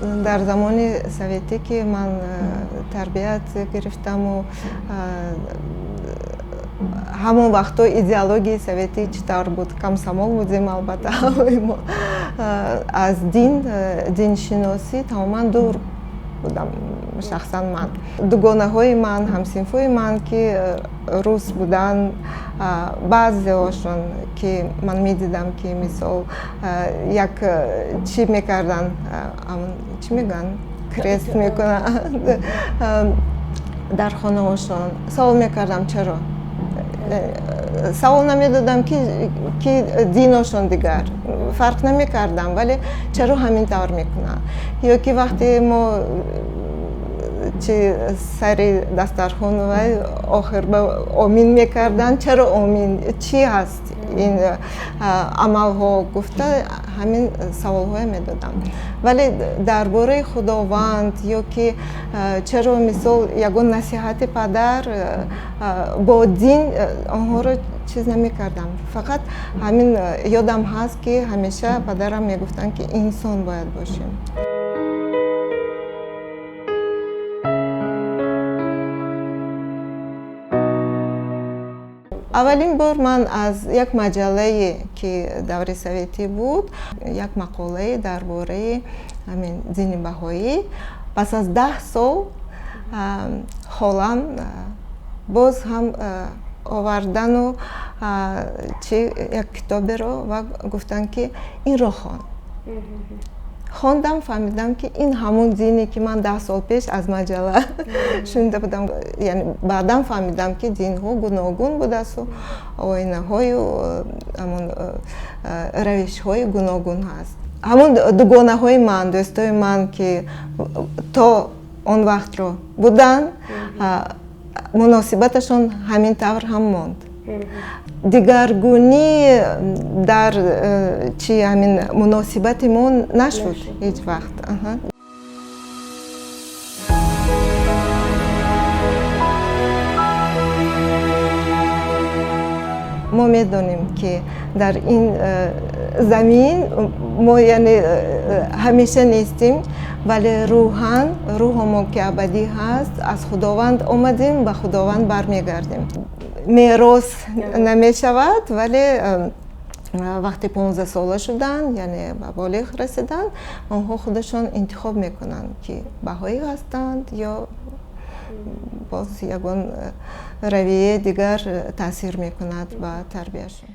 Дар замони советӣ, ки ман тарбият гирифтаму ҳамон вақтҳо идеологияи советӣ чӣ тавр буд, комсомол будем, албатта, ҳамаи мо, аз дин, диншиносӣ тамоман дур будам. Шахсан ман, дугонаҳои ман, ҳамсинфҳои ман, ки рус буданд, баъзеҳошон, ки ман медидам, ки мисол як чӣ мекарданд, чӣ мегӯянд, крест мекунанд дар хонаҳошон, савол мекардам, чаро. Савол намедодам, ки диношон дигар, фарқ намекардам, вале чаро ҳамин тавр мекунанд. Ё ки вақте мо чи сари дастархон вай охир ба омин мекарданд, чаро омин, чӣ ҳаст ин амалҳо гуфта, ҳамин саволҳое медодам. Вале дар бораи Худованд ё ки чаро, мисол, ягон насиҳати падар бо дин онҳоро чиз намекардам. Фақат ҳамин ёдам ҳаст, ки ҳамеша падарам мегуфтанд, ки инсон бояд бошем. Аввалин бор ман аз як маҷаллае, ки даври советӣ буд, як мақолае дар бораи ҳамин дини баҳоӣ. Пас аз 10 сол холам боз ҳам овардану чи як китоберо ва гуфтанд, ки инро хон. Хондам, фаҳмидам, ки ин ҳамон дине, ки ман 10 сол пеш аз маҷалла шунида будам. Яъне баъдан фаҳмидам, ки динҳо гуногун будасту оинаҳою ҳамон равишҳои гуногун ҳаст. Ҳамон дугонаҳои ман, дӯстои ман, ки то он вақтро буданд, муносибаташон ҳамин тавр ҳам монд. Дигаргунӣ дар чи ҳамин муносибати мо нашуд ҳеҷ вақт. Мо медонем, ки дар ин замин мо, яъне, ҳамеша нестем, вале рӯҳан, рӯҳо мо, ки абадӣ ҳаст, аз Худованд омадем, ба Худованд бармегардем. Мерос намешавад, вале вақте 15сола шуданд, яъне ба болиғ расиданд, онҳо худашон интихоб мекунанд, ки баҳоӣ ҳастанд ё боз ягон равияи дигар таъсир мекунад ба тарбияшон.